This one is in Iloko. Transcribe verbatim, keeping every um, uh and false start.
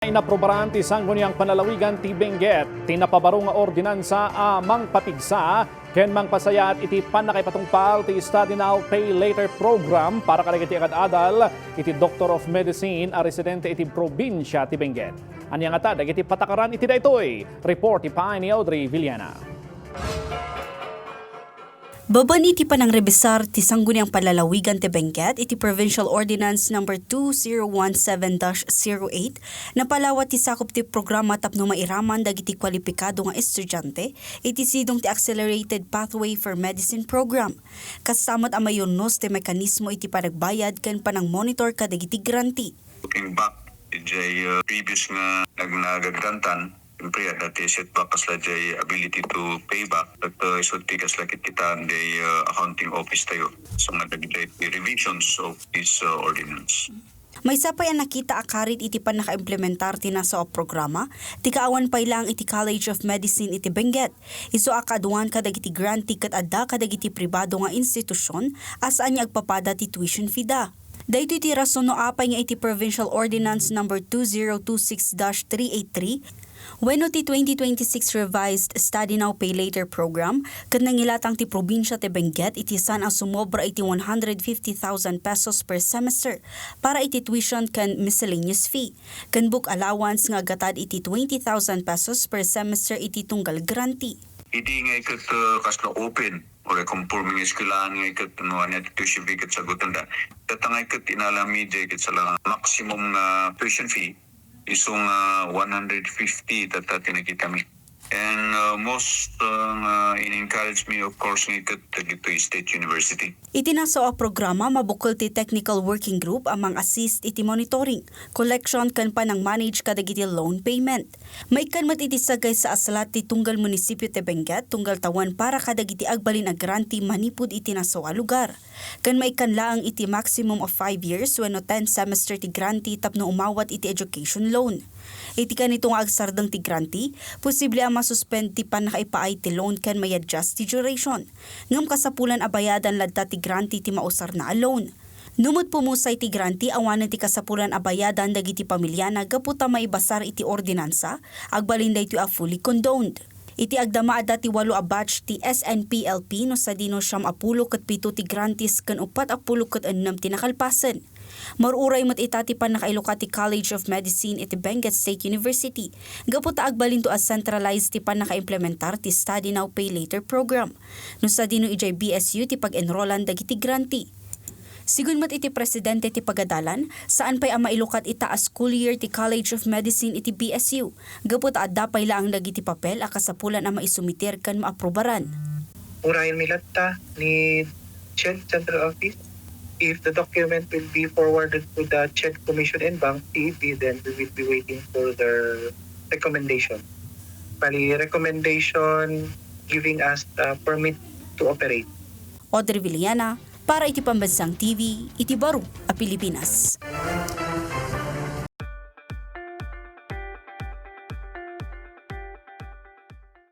Inaprubaran ti Sangguniang Panlalawigan ti Benguet ti napabaro nga ordinansa a mangpapigsa ken mangpasayaat iti pannakaipatungpal ti Study Now, Pay Later program para kadagiti agad-adal iti Doctor of Medicine a residente iti probinsia ti Benguet. Ania ngata dagiti patakaran iti daytoy? Report ti pay ni Audrey Villena. Babaen iti panangrebisar ti Sangguniang Panlalawigan ti Benguet iti Provincial Ordinance Number two zero one seven dash zero eight, napalawa ti sakup ti programa tapno mairaman dagiti kwalipikado nga estudiante iti sidong ti Accelerated Pathway for Medicine Program. Kasta met a mayunnos ti mekanismo iti panagbayad ken panangmonitor kadagiti grantee. Looking back, idiay, uh, previous nga nag-, nagagrantan, siyempre, adda ti setback kasla diay ability to pay back. But, uh, isu ti kasla kitkitaan diay, uh, accounting office tayo. So, nga dagiti revisions of this, uh, ordinance. Maysa pay a nakita a karit iti pannakaimplementar ti nasaoa a programa, ti kaawan pay laeng iti College of Medicine iti Benguet. Isu a kaaduan kadagiti grantee ket adda kadagiti pribado nga institusion a saan nga agpapada ti tuition fee da. Daytoy ti rason no apay nga iti Provincial Ordinance Number two zero two six dash three eight three wenno ti twenty twenty-six Revised Study Now, Pay Later Program ket nangilatang ti probinsia ti Benguet iti saan a sumobra iti one hundred fifty thousand pesos per semester para iti tuition ken miscellaneous fee, ken book allowance nga aggatad iti twenty thousand pesos per semester iti tunggal grantee. Idi nga iket, uh, kasla open or conforming eskwelahan nga iket no ania ti tuition fee ket sagutanna. Dayta nga iket inalami diay ket sala maximum nga tuition fee isu nga one hundred fifty dayta ti nakitami. And, uh, most, uh, nga in-encourage mi, of course, nga iket dagitoy state university. Iti nasaoa a programa, mabukel ti technical working group a mang-assist iti monitoring, collection, ken panang-manage kadagiti loan payment. Maikkan met iti sagaysa a salat ti tunggal munisipio ti Benguet, tunggal tawen para kadagiti agbalin a grantee manipud iti nasaoa a lugar. Ken maikkan laeng iti maximum of five years wenno ten semester ti grantee tapno umawat iti education loan. Iti kanito nga agsardeng ti grantee, posible a masuspend ti pannakaipaay ti loan ken ma-adjust ti duration. Ngem kasapulan a bayadan latta ti grantee ti mausarna a loan. No met pumusay ti grantee, awanen ti kasapulan a bayadan dagiti pamiliana gapu ta maibasar iti ordinansa, agbalin daytoy a fully condoned. Iti agdama, adda ti walo a batch ti S N P L P no sadino siam a pulo ket pito ti grantees ken uppat a pulo ket ennem ti nakalpasen. Maruray met ita ti pannakailukat ti College of Medicine iti Benguet State University gapu ta agbalinto a centralized ti pannakaimplementar ti Study Now, Pay Later program no sadino idiay B S U ti pag-enrolan dagiti grantee. Sigun met iti presidente ti pagadalan, saan pay a mailukat ita a school year ti College of Medicine iti B S U, gapu ta adda pay laeng dagiti papel a kasapulan a maisumiter ken maaprubaran. Urayen mi latta ni CHED Central Office. If the document will be forwarded to the CHED Commission and Bank, C E B, then we will be waiting for their recommendation. Bali, recommendation giving us the permit to operate. Audrey Villena, para iti Pambansang T V, iti Baro a Pilipinas.